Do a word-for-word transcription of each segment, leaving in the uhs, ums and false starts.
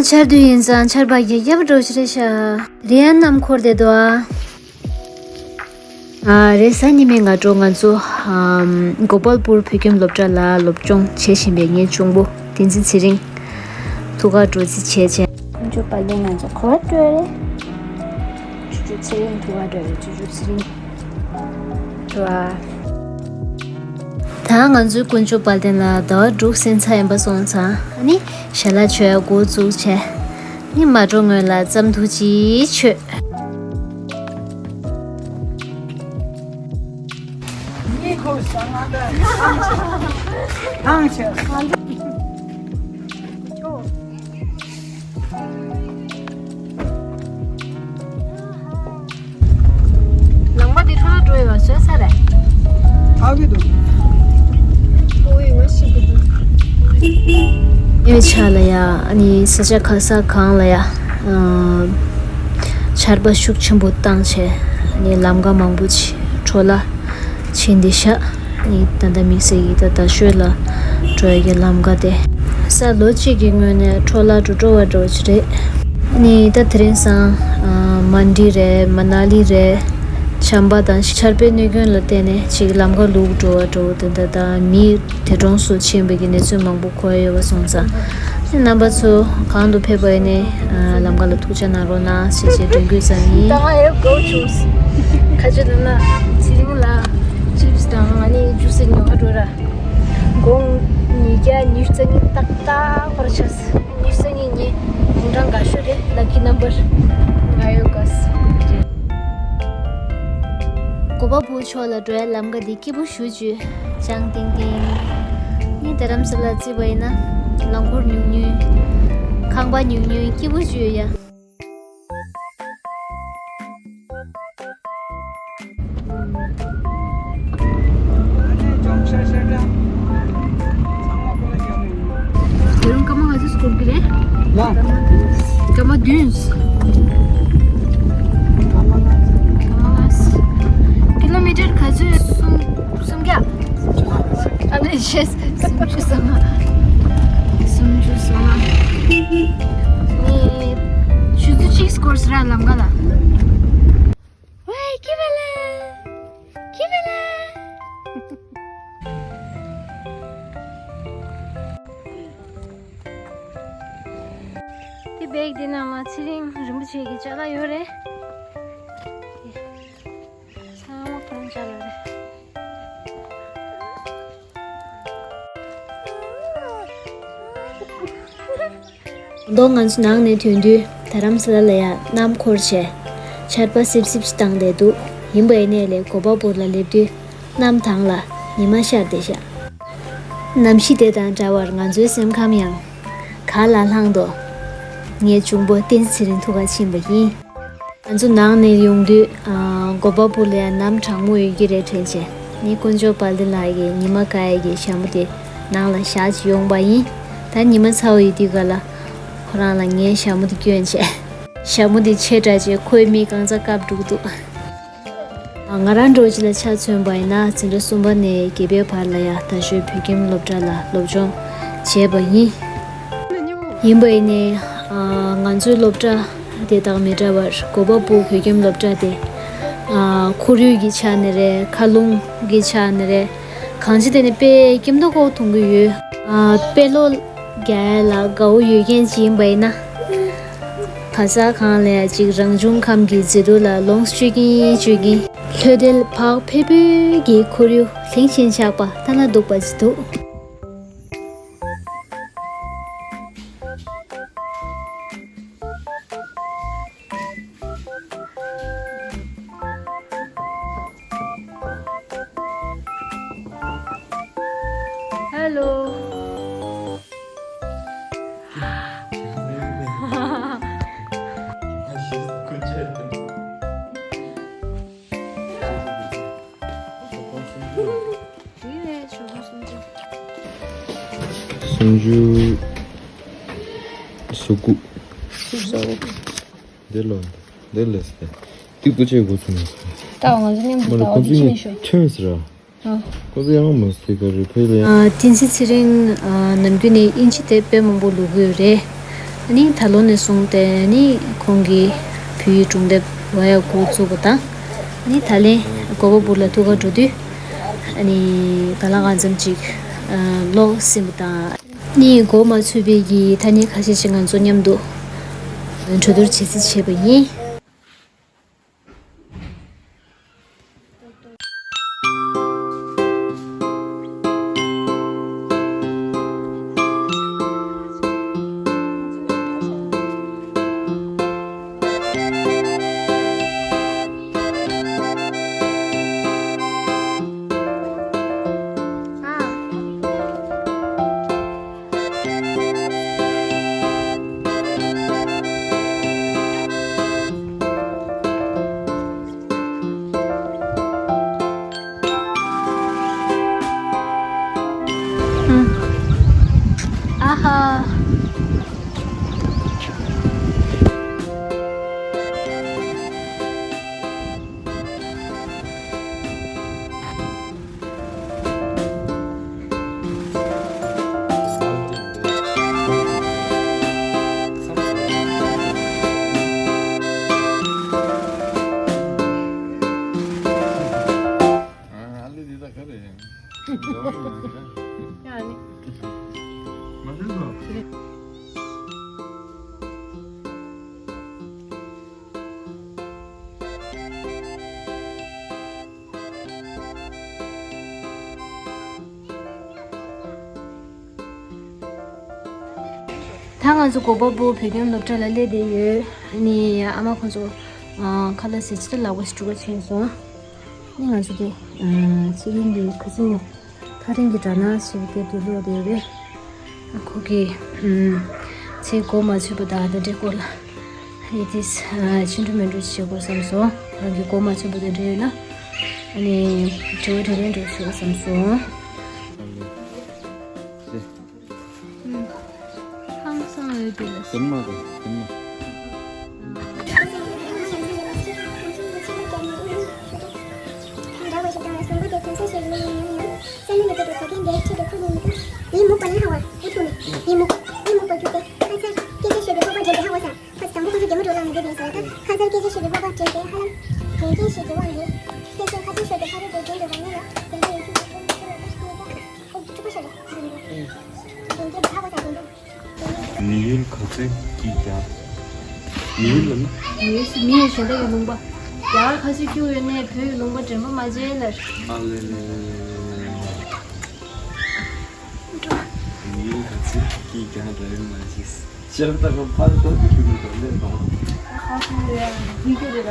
ཆར་དུས་ཡིན་ཙང་ཆར་པ་རྒྱག་རྒྱག་འགྲོ་ཞིག་རེད་ཤག་རེད་ཡ། གནམ་འཁོར་བསྡད་འདུག་ཨ། ཨ་རེས་གཟའ་ཉི་མའི་སྔ་དྲོ་ང་ཚོ་ཨམ་གོ་པལ་པུར་བོད་ཁྱིམ་སློབ་གྲྭ་ལ་སློབ་སྦྱོང་བྱེད་བཞིན་པའི་ངའི་གཅུང་པོ་བསྟན་འཛིན་ཚེ་རིང་ཐུག་གར་འགྲོ་རྩིས་བྱས་བྱས། ཁོང་ཚོ་པ་ལས་ང་ཚོ་ག་པར་འགྲོ་རེད། ཆུ་ཆུ་ཚེ་རིང་ཐུག་གར་འགྲོ་རེད། ཆུ་ཆུ་ཚེ་རིང་འགྲོ་ཨ། ད་ང་ཚོའི་དཀོན་མཆོག་དཔལ་ལྡན་ལ་ཟླ་བ་དྲུག་གསན་ཚར་ཡིན་པ་སོང་ཙང་ཨ་ནི་ཞལ་ལག་མཆོད་ཡ་འགོ་བཙུགས་བྱས། ནི་མ་འགྲོ་སྔོན་ལ་རྩམ་ཐུག་ཅིག་མཆོད། ལང་པ་འདི་འཕྲོ་འགྲོ་ཡོད་པ་བཟོས་ས་རེད། ཨ་གི་འདུག་ཨོ་ཡི་ང་ཤི་གི་འདུག་ཡོད་ཆ་ལ་ཡ། ཨ་ནི་ས་ཆ་ག་ས་གང་ལ་ཡ། ཨ་ཆར་པ་ཤུགས་ཆེན་པོ་བཏང་བྱས། ཨ་ནི་ལམ་ཁ་མང་པོ་ཅིག་འཕྲོ་བརླག་ཕྱིན་བསྡད་ཤག་ཨ་ནི་ད་ལྟ་དམིགས་བསལ་གྱི་ད་རྡ་ཤོད་ལ་འགྲོ་ཡ་གི་ལམ་ཁ་དེ་ས་ལོ་གཅིག་གི་སྔོན་ནས་འཕྲོ་བརླག་འགྲོ་འགྲོ་བ་འདྲ་བོ་ཅིག་རེད། ཨ་ནི་ད་དེ་རིང་སང་ཨ་མན་ཌི་རེད། མ་ན་ལི་རེད། བྱམས་པ་དང་ཆར་པའི་གནོད་སྐྱོན་ལ་བརྟེན་ནས་ཅིག་ལམ་ཁ་ལུག་འགྲོ་བ་འདྲ་བོ་དེ་འདྲ་དང་མི་འདས་གྲོངས་སུ་ཕྱིན་པའི་གི་གནས་ཚུལ་མང་པོ་གོ་ཡ་ཡོད་པ་སོང་ཙང་། རྣམ་པ་ཚོ་གང་དུ་ཕེབས་པ་ཡིན་ནའི་ལམ་ཁ་ལ་ཐུགས་ཅག་གནང་རོགས་གནང་ཞེས་བྱས་འབོད་སྐུལ་ཙམ་ཡིན། ད་ང་ཨེ་དགའ་བོ་བྱུང་། ཁ་ཆེ་ལ་ན་ཚེ་རིང་ལ་ཅིབ་སི་དང་ང་ནི་ཇུ་སི་ཉོ་ག་འགྲོ་ར། དགོང་ཉིས་བརྒྱ་ཉི་ཤུ་རྩ་གཉིས་ཏག་ཏག་པར་ཆགས། ཉི་ཤུ་རྩ་གཉིས་ཉིན་དགུང་གྲངས་དགའ་ཤོས་རེད། ལ་ཀི་ནམ་བར་ང་ཡོད་ག་ས། གོ་པལ་པུར་ཕྱོགས་ལ་འགྲོ་ཡ་ལམ་ཁ་འདི་སྐྱིད་པོ་ཞེ་པོ་ཅིག་ཡོད། ཅང་ཏིང་ཏིང་། ངས་རྡ་རམ་ས་ལ་བརྩིས་པ་ཡིན་ན་རླངས་འཁོར་ཉུང་ཉུང་། ཁང་པ་ཉུང་ཉུང་སྐྱིད་པོ་ཅིག་ཡོད་ཡ། ད་རུང་སྐར་མ་ག་ཚོད་འཁོར་གི་རེད། ལ། སྐར་མ་བདུན། སྐར་མ་བདུན། སྐར་མ་ལྔ། ཀི་ལོ་མི་ཊར་ག་ཚོད། སུམ་སུམ་བརྒྱ། ཨ་ལེ་ཤེས། སུམ་ཅུ་སོ་ལྔ། སུམ་ཅུ་སོ་ལྔ། ནི་ཆུ་ཚོད་གཅིག་འཁོར་སོང་ར་ལམ་ཁ་ལ། ཝེ་ཁྱི་བ་ལ། ཁྱི་བ་ལ། དེ་བེག་དེ་ནང་ལ་ཚེ་རིང་རིན་པོ་ཆེ་གི་ཅ་ལག་ཡོད་རེད། ཚང་མ་ཁོ་རང་ཅ་ལག་རེད། མདོ་ང་ཚོ་ནང་ནས་ཐོན་དུས་རྡ་རམ་ས་ལ་ལ་ཡ་གནམ་འཁོར་བྱས། ཆར་པ་སིབ་སིབ་ཞིག་བཏང་བསྡད་འདུག་ཡིན་པ་ཡིན་ནའི་ལས་གོ་པལ་པུར་ལ་སླེབས་དུས་གནམ་དྭངས་ལ་ཉི་མ་ཤར་བསྡད་ཤག་གནམ་གཤིས་དེ་དང་འདྲ་བར་ང་ཚོའི་སེམས་ཁམས་ཡང་ག་ལ་ལྷང་དོ། ངའི་གཅུང་པོ་བསྟན་འཛིན་ཚེ་རིང་ཐུག་ག་ཕྱིན་པ་ཡིན། ང་ཚོ་ནང་ནས་ཡོང་དུས་ཨ་གོ་པལ་པུར་ལ་ཡང་གནམ་གྲང་མོ་ཡོད་ཀྱི་རེད་དྲན་བྱས། ངས་དཀོན་མཆོག་དཔལ་ལྡན་ལགས་ཀྱིས་ཉི་མ་དགའ་ཡས་ཀྱི་ཞྭ་མོ་དེ་ནང་ལ་བཞག་ཅིག་ཡོང་པ་ཡིན། ད་ཉི་མ་ཚ་བོ་ཡོད་དུས་ག་ལ་ཁོ་རང་ལ་ངའི་ཞྭ་མོ་དེ་སྐྱོན་བྱས། ཞྭ་མོ་དེ་ཆེ་དྲགས་བྱས་ཁོའི་མིག་རྐང་ཚ་བཀབ་འགྲོ་གི་འདུག་ང་རང་འདྲ་བོ་ཅིག་ལ་ཆ་མཚོན་པ་ཡིན་ན་འཛིན་གྲྭ་གསུམ་པ་ནས་བརྒྱད་པའི་བར་ལ་ཡ་རྡ་ཤོད་བོད་ཁྱིམ་སློབ་གྲྭ་ལ་སློབ་སྦྱོང་བྱས་པ་ཡིན། ཡིན་པ་ཡིན་ནའི་ང་ཚོའི་སློབ་གྲྭ་དེ་དང་མི་འདྲ་བར་གོ་པལ་པུར་བོད་ཁྱིམ་སློབ་གྲྭ་དེ་ཁོར་ཡུག་གི་ཆ་ནས་རེད། མཁའ་རླུང་གི་ཆ་ནས་རེད། གང་ཅི་དེ་ནི་དཔེ་སྐྱིད་མདོག་ཁ་པོ་མཐོང་གི་ཡོད། དཔེ་ཀློག་རྒྱག་ཡ་ལ་དགའ་བོ་ཡོད་མཁན་ཅིག་ཡིན་པ་ཡིན་ན། ག་ས་གང་ལ་ཡ་ཅིག་རང་བྱུང་ཁམས་ཀྱི་མཛེས་སྡུག་ལ་ལོངས་སྤྱོད་ཀྱིན་སྤྱོད་ཀྱིན། ལྷོད་དལ་བག་ཕེབས་པོའི་གི་ཁོར་ཡུག་ལྷིང་ཞིང་འཇགས་པ་ལྟ་ན་སྡུག་པ་ཅིག་འདུག Hello. སུམ་ཅུ་སོ་དགུ། འདི་ལོ། འདི་ལས་སྟེ། ཏིག་ཏུ་ཆེ་དགོས་ཚུལ་མ་སོང་། ད་ང་ཚོ་མཉམ་དུ་ད་ཁོ་ཚོ་ཡང་ཐོན་ཟེར་ར། ཨ། ཁོ་ཚོ་ཡང་མ་སྟེ་ག་རེ་ཕེ་ལ་ཡང་། ཨ། བསྟན་འཛིན་ཚེ་རིང་ཨ་ནམ་རྒྱུན་ནས་དབྱིན་ཇི་དེ་དཔེ་མང་པོ་ཀློག་གི་ཡོད་རེད། ནི་ད་ལོ་ནས་བཟུང་སྟེ་ནི་ཁོང་གིས་བོད་ཡིག་སྒྲུང་དེབ་བ་ཡག་འགོ་བཙུགས་པ་དང་། ནི་ད་ལན་གོ་བ་བུ་ལ་ཐུག་ག་འགྲོ་དུས་ནི་ག་ལ་གང་འཚམ་ཅིག་ཀློག་ཟིན་པ་དང་། ནི་འགོ་མ་ཚུགས་པའི་གི་ཐ་སྙད་ཁ་ཤས་ཤིག་ང་ཚོ་མཉམ་དུ་གྲོས་བསྡུར་བྱེད་རྩིས་བྱས་པ་ཡིན། ཨ་ཧ། ཨ་ལེ་འདི་ད་ག་རེ་ཡིན། ཡ་ནི། མ་ཤེས་སོ། ད་ང་ཚོ་གོ་པལ་པུར་བོད་ཁྱིམ་སློབ་གྲྭ་ལ་སླེབས་བསྡད་ཡོད། ཨ་ནི་ཨ་མ་ཁོང་ཚོ་ཨ་ཁ་ལག་ཟས་ཅི་ལྟར་ལག་པ་ཞིག་སྒྲུག་ག་ཕྱིན་སོང་། ཨ་ནི་ང་ཚོ་དེ་ཨ་ཚེ་རིང་གི་ཁ་སང་ནས་ཐག་རིང་གི་དྲ་སྣང་ཞིག་དེ་དུ་ཀློག་བསྡད་ཡོད་པས། ཁོ་གིས་ཨ་ཚེ་འགོ་མ་ཚུགས་པ་དང་དེ་འདྲའི་སྐོར་ལ་ཨ་ནི་དེ་ཕྱི་འགྲོ་མི་འགྲོ་བྱེད་དགོས་བསམ་སོང་། རང་གི་འགོ་མ་ཚུགས་པ་དེ་འདྲ་ཡོད་ན་ཨ་ནི་དྲི་བ་དྲིས་ལན་འགྲོ་ཞུ་བསམ་སོང་། ཧང་སང་ཡོད་པའི་ལ། སེམས་མ་དང་སེམས་མ། མི་ཡུལ་ག་ཚོད་ཀྱིས་ཀྱང་། མི་ཡུལ་ལ་ནི། མི་ཡུལ་མི་ཡི་གཞན་དག་གི་ལུང་པ། རྒྱ་གར་ཁ་ཤས་སྐྱུག་ཡོད་ནས་བོད་ཡི་ལུང་པ་དྲན་པ་མ་བརྗེད་ལ། ཨ་ལེ་ལེ་ལེ་ལེ་ལེ། མི་ཡུལ་ག་ཚོད་ཀྱིས་ཀྱང་རེད་མ་གཅིག་ཤར་ལྟ་ག་ཕར་ལྟ་གི་ཁྱོད་ཀྱི་དོན་ལས་དང་། ཁ་ཁུ་ཡ་ཡི་གེ་རེད་ལ།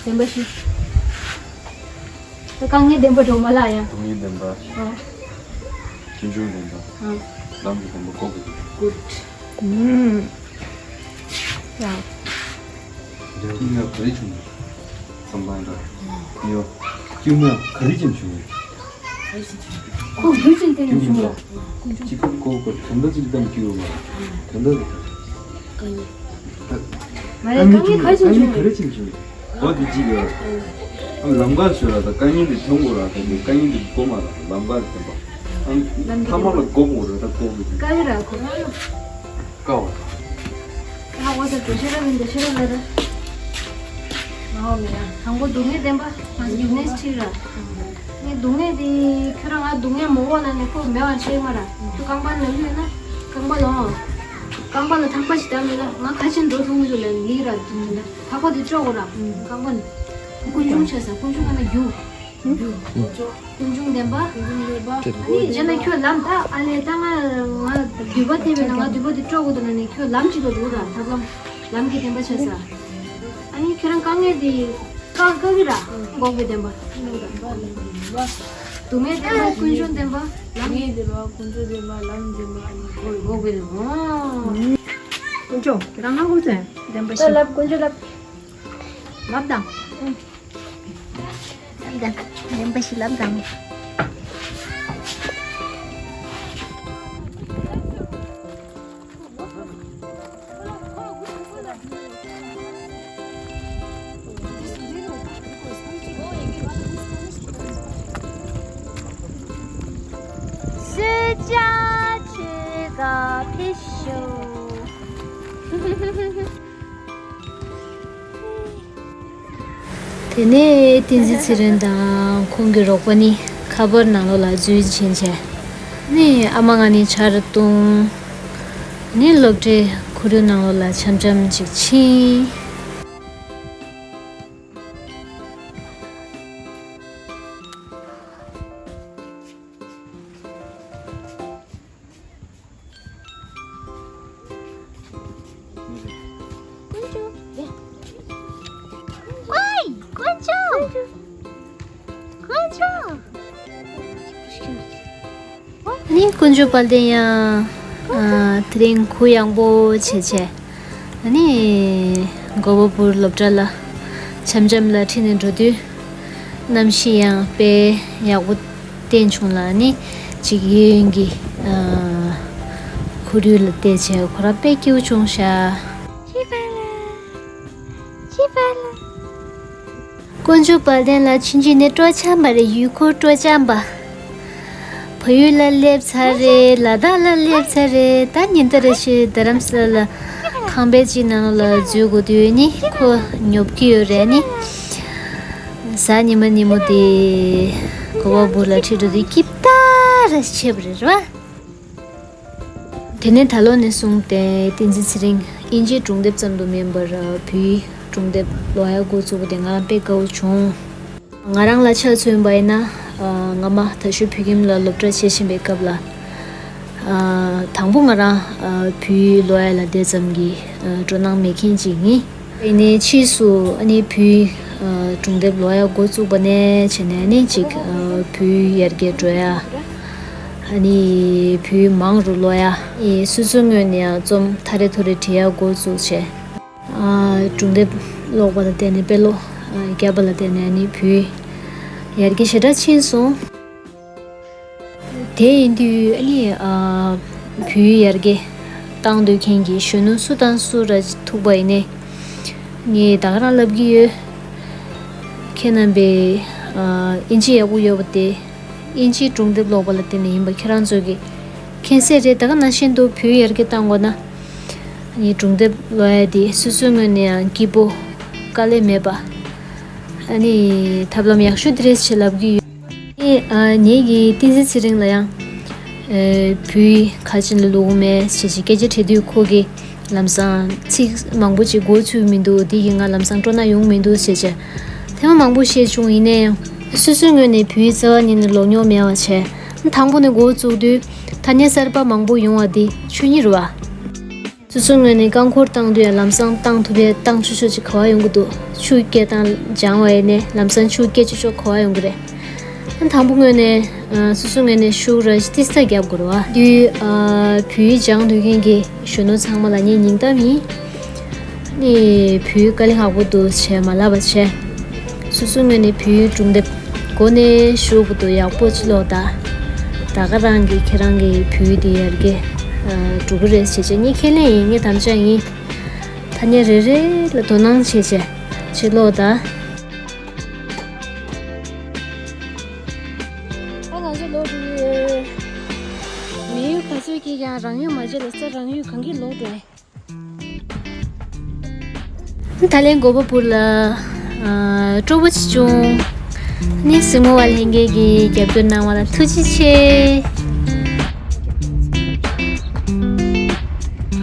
བདེན་པ་ཞིག་དཀའ་ངལ་བདེན་པ་འགྲོ་མ་ལ་ཡང་། སྡུག་བསྔལ་བདེན་པ། ཨ། ཆུང་ཆུང་བདེན་པ། ཨ། ལམ་གྱི་བདེན་པ་ཀོ་གི་བདེན་པ། Good. ཨུམ། ཡ། འདྲ་བའི་ང་ག་རེ་བྱུང་། བསམ་པ་འདྲ། ཡོ། སྐྱུག་མོ་ག་རེ་ཅན་བྱུང་། ཁོ་རྒྱུ་ཅན་དེ་ནས་བྱུང་ལ། གཅིག་ཁོ་གོ་གོ་དོན་དག་ཅིག་དམ་སྐྱུག་མ། དོན་དག་རེད། དཀའ་ངལ། མ་རེད། དཀའ་ངལ་ག་རེ་བྱུང་། དཀའ་ངལ་ག་རེ་བྱུང་། འོ་དེ་གཅིག་ཡོད། ཨ་ལམ་ཁ་ཤོད་ལ་ད་དཀའ་ངལ་དེ་ཐོན་དགོས་ར། ད་དེ་དཀའ་ངལ་དེ་གོ་མ་ར་ལམ་ཁ་དེ་བ། ཨ་ཐ་མ་ལ་གོ་དགོས་ར། ད་གོ་དགོས་དེ། དཀའ་ངལ་ར་གོ་མ་ར། དཀའ་བ། ཧ་གོ་ས་འགྲོ་ཤེས་ར་མི་འགྲོ་ཤེས་ར་ལ་ར། མ་འོ་མེ་ཡ། དང་པོ་སྡུག་བསྔལ་བདེན་པ། ང་ཚོ་སྡུག་བསྔལ་ཁྲིད་ར། ངས་སྡུག་བསྔལ་དེ་ཁྱོད་རང་ང་སྡུག་བསྔལ་མང་པོ་ན་ནས་ཁོ་མེད་པ་བྱེད་མ་ར། ཁྱོད་རྐང་པ་ན་ལུས་ཡོད་ན་རྐང་པ་ལ། རྐང་པ་ལ་ཐག་པ་ཞིག་བཏགས་མེད་ན་ང་ཁ་ཆེ་འགྲོ་ཐུབ་མི་འདུག་ལ་ལིག་ར་དུ་མེད་ན་ཐག་པ་དེ་བཅོག་གོ་ར། རྐང་པ་ནི་ཀུན་འབྱུང་བྱས་ས་ཀུན་འབྱུང་ང་ན་རྒྱུ། རྒྱུ། ཀུན་འབྱུང་བདེན་པ། ཀུན་འབྱུང་བདེན་པ། ཨ་ནི་རྗེས་ལ་ཁྱོད་ལམ་ད་ཨ་ལས་ད་ང་ང་མདུད་པ་ཐེབས་པས་ན་ང་མདུད་པ་དེ་བཅོག་གོ་འདུག་ན་ནི་ཁྱོད་ལམ་གཅིག་ལ་འདུག་ར་ཐབས་ལམ། ལམ་གྱི་བདེན་པ་བྱས་ས། ཨ་ནི་ཁྱོད་རང་དཀའ་ངལ་དེ་བཀག་བཀག་གི་ར། འགོག་པའི་བདེན་པ། སྡུག་བསྔལ་བདེན་པ་ཀུན་འབྱུང་བདེན་པ། ལམ། སྡུག་བསྔལ་བདེན་པ་ཀུན་འབྱུང་བདེན་པ་ལམ་བདེན་པ་ཨ་ནི་འགོག་པའི་བདེན་པ། ཀུན་འབྱུང་ཁྱོད་རང་ང་ཀུན་འབྱུང་བདེན་པ་ཞིག་ལབ། ཀུན་འབྱུང་ལབ། ལབ་དང་། ལབ་དང་། བདེན་པ་ཞིག་ལབ་དང་། ད་ཕེབས་ཤོག་དེ་ནས་བསྟན་འཛིན་ཚེ་རིང་དང་ཁོང་གི་རོགས་པ་ནི་ཁ་པར་ནང་ལོགས་ལ་འཛུལ་ཕྱིན་བྱས། ནི་ཨ་མ་ང་ནི་ཆར་བཏུང་། ནི་སློབ་གྲྭའི་ཁོར་ཡུག་ནང་ལོགས་ལ་འཆམ་འཆམ་ཅིག་ཕྱིན། དཀོན་མཆོག་དཀོན་མཆོག་དཀོན་མཆོག་ནི་དཀོན་མཆོག་དཔལ་ལྡན་ཡང་ཨ་དེ་རིང་གུ་ཡངས་པོ་བྱས་བྱས། ཨ་ནི་མགོ་པོ་བུར་སློབ་གྲྭ་ལ་འཆམ་འཆམ་ལ་ཁྲིད་ནས་འགྲོ་དུས། གནམ་གཤིས་ཡང་དཔེ་ཡག་པོ་བསྟན་བྱུང་ལ་ནི་ཅིག་གཡས་གཡོན་གྱི་ཨ་ཁོར་ཡུག་ལ་བལྟས་བྱས་ཁོ་རང་དཔེ་སྐྱིད་པོ་བྱུང་ཤག་ཅི་ཧྥ་ལ། ཅི་ཧྥ་ལ། དཀོན་མཆོག་དཔལ་ལྡན་ལགས་ཕྱིན་ཆད་ནས་སྤྲོ་འཆམ་པ་རེད། ཡུལ་སྐོར་སྤྲོ་འཆམ་པ། བལ་ཡུལ་ལ་སླེབས་ཚར་རེད། ལ་དྭགས་ལ་སླེབས་ཚར་རེད། ད་ཉིན་ལྟར་རེ་བཞིན་རྡ་རམ་ས་ལ་ལ་ཁང་པའི་གཅིག་ནང་ལ་འཛུལ་དགོས་དུས་ནི་ཁོ་ཉོབ་ཀྱི་ཡོད་རེད། ནི་གཟའ་ཉི་མ་ཉིན་མོ་དེ་གོ་བ་བུ་ལ་ཁྲིད་འགྲོ་དུས་སྐྱིད་པ་ར་བྱེད་པ་རེད་ར། དེ་ནས་ད་ལོ་ནས་བཟུང་སྟེ་བསྟན་འཛིན་ཚེ་རིང་དབྱིན་ཇིའི་སྒྲུང་དེབ་ཙམ་དུ་མིན་པར་བོད་ཡིག་སྒྲུང་དེབ་ཀློག་ཡ་འགོ་བཙུགས་པ་དེ་ང་རང་དཔེ་དགའ་བོ་བྱུང་། ང་རང་ལ་ཆ་མཚོན་པ་ཡིན་ན། ཨ་སྔ་མ་དར་ཤུལ་བོད་ཁྱིམ་ལ་སློབ་གྲྭ་བྱེད་བཞིན་པའི་སྐབས་ལ། ཨ་དང་པོ་ང་རང་ཨ་བོད་ཡིག་ཀློག་ཡ་ལ་དེ་ཙམ་གྱི་ཨ་སྤྲོ་སྣང་མེད་མཁན་ཅིག་ཡིན། ཡིན་ནའི་ཕྱིས་སུ་ཨ་ནི་བོད་ཡིག་ཨ་སྒྲུང་དེབ་ཀློག་ཡ་འགོ་བཙུགས་པ་ནས་བྱས་ནས་ཨ་ནི་ཅིག་ཨ་བོད་ཡིག་ཡར་རྒྱས་འགྲོ་ཡ། ཨ་ནི་བོད་ཡིག་མང་རུ་ཀློག་ཡ། ཨེ་སོ་སོའི་ངོས་ནས་ཡང་རྩོམ་ཐ་རེ་ཐོ་རེ་བྲིས་ཡ་འགོ་བཙུགས་བྱས། ཨ་སྒྲུང་དེབ་ཀློག་པ་ལ་བརྟེན་ནས་དཔེ་ཀློག་ཨ་བརྒྱབ་པ་ལ་བརྟེན་ནས་ནི་བོད་ཡིག་ཡར་རྒྱས་ཞེ་དྲག་ཕྱིན་སོང་། དེ་ཡིན་དུས་ཨ་ནི་ཨ་བོད་ཡིག་ཡར་རྒྱས་བཏང་སྡོད་མཁན་གྱི་གཞོན་ནུ་སུ་དང་སུ་ར་ཐུག་པ་ཡིན་ནའི་ངས་ད་ག་རང་ལབ་ཀྱི་ཡོད། ཁྱེད་རྣམ་པས་ཨ་དབྱིན་ཇི་ཡག་པོ་ཡོད་པ་དེ། དབྱིན་ཇིའི་སྒྲུང་དེབ་ཀློག་པ་ལ་བརྟེན་ནས་ཡིན་པ་ཁྱེད་རང་ཚོ་གིས་མཁྱེན་གསལ་རེད། ད་ག་ནང་བཞིན་དུ་བོད་ཡར་རྒྱས་བཏང་དགོས་ན། ཨ་ནི་སྒྲུང་དེབ་ཀློག་ཡ་དེ་སོ་སོའི་ངོས་ནས་ཡང་སྐྱིད་པོ་དཀའ་ལས་མེད་པ། ཨ་ནི་ཐབས་ལམ་ཡག་ཤོས་དེ་རེད་ཅེས་ལབ་ཀྱི་ཡོད། ཨ་ནི་ཨ་ངེད་ཀྱིས་བསྟན་འཛིན་ཚེ་རིང་ལ་ཡང་ཨ་བོད་ཡིག་ག་ཅི་ལ་བླུག་མེད་ཅེས་ཀྱི་སྐད་ཆ་དྲིས་དུས་ཁོ་གིས། ལམ་སང་ཚིག་མང་པོ་ཅིག་མགོ་ཚོས་མི་འདུག་འདི་ཡིས་ང་ལམ་སང་སྤྲོ་སྣང་ཡོང་མི་འདུག་ཟེར་བྱས། ཐེངས་མ་མང་པོ་བཤད་བྱུང་། ཡིན་ན་ཡང་སོ་སོའི་ངོས་ནས་བོད་ཡིག་རྩ་བ་ཉིད་ནས་ཀློག་མྱོང་མེད་པ་བྱས། དང་པོ་ནས་འགོ་བཙུགས་དུས་ཐ་སྙད་གསར་པ་མང་པོ་ཡོང་བ་འདི་ཆོས་ཉིད་རེད་བ། སོ་སོའི་ངོས་ནས་རྐང་འཁོར་བཏང་དུས་ཡང་ལམ་སང་བཏང་ཐུབ་པའི་བཏང་ཆོག་ཆོག་ཅིག་ག་པར་ཡོང་གི་འདུག་ཆུ་སྐྱེལ་སྟངས་སྦྱང་བ་ཡིན་ནའི་ལམ་སང་ཆུ་སྐྱེལ་ཆོག་ཆོག་ག་པར་ཡོང་གི་རེད། དང་པོ་ངོས་ནས་སོ་སོའི་ངོས་ནས་ཤུགས་ར་ཏིས་ཏ་རྒྱབ་དགོས་རེད་བ། དུས་བོད་ཡིག་སྦྱང་སྡོད་མཁན་གྱི་གཞོན་ནུ་ཚང་མ་ལ་ངའི་སྙིང་གཏམ་ཡིན། ནི་བོད་ཡིག་དཀའ་ལས་ཁག་པོ་འདུག་བྱས་མ་ལབ་པ་བྱས། སོ་སོའི་ངོས་ནས་བོད་ཡིག་སྒྲུང་དེབ་མགོ་ནས་གཞུག་བར་དུ་ཡག་པོ་ཅིག་ཀློག་དང་། ད་ག་རང་གིས་ཁྱེད་རང་གི་བོད་ཡིག་དེ་ཡར་རྒྱས་འགྲོ་གི་རེད་བྱས་བྱས། ངས་ཁས་ལེན་ཡིན། ངས་དམ་བཅའ་ཡིན། ཐ་སྙད་རེ་རེ་ལ་དོ་སྣང་བྱས་བྱས་ཅིག་ཀློག་དང་། ད་ང་ཚོ་ལོག་འགྲོ་གི་ཡོད། མི་ཡུལ་ག་ཚོད་སྐྱིད་ཀྱང་རང་ཡུལ་མ་བརྗེད་ལ་ས་རང་ཡུལ་གང་གི་ལོག་འགྲོ་ཡིན། ད་ལན་མགོ་པོ་བུར་ལ་ཨ་སྤྲོ་པོ་ཅིག་བྱུང་། ནི་སྲིང་མོ་བ་ལྷན་རྒྱས་ཀྱིས་རྒྱབ་སྐྱོར་གནང་བ་ལ་ཐུགས་རྗེ་ཆེ།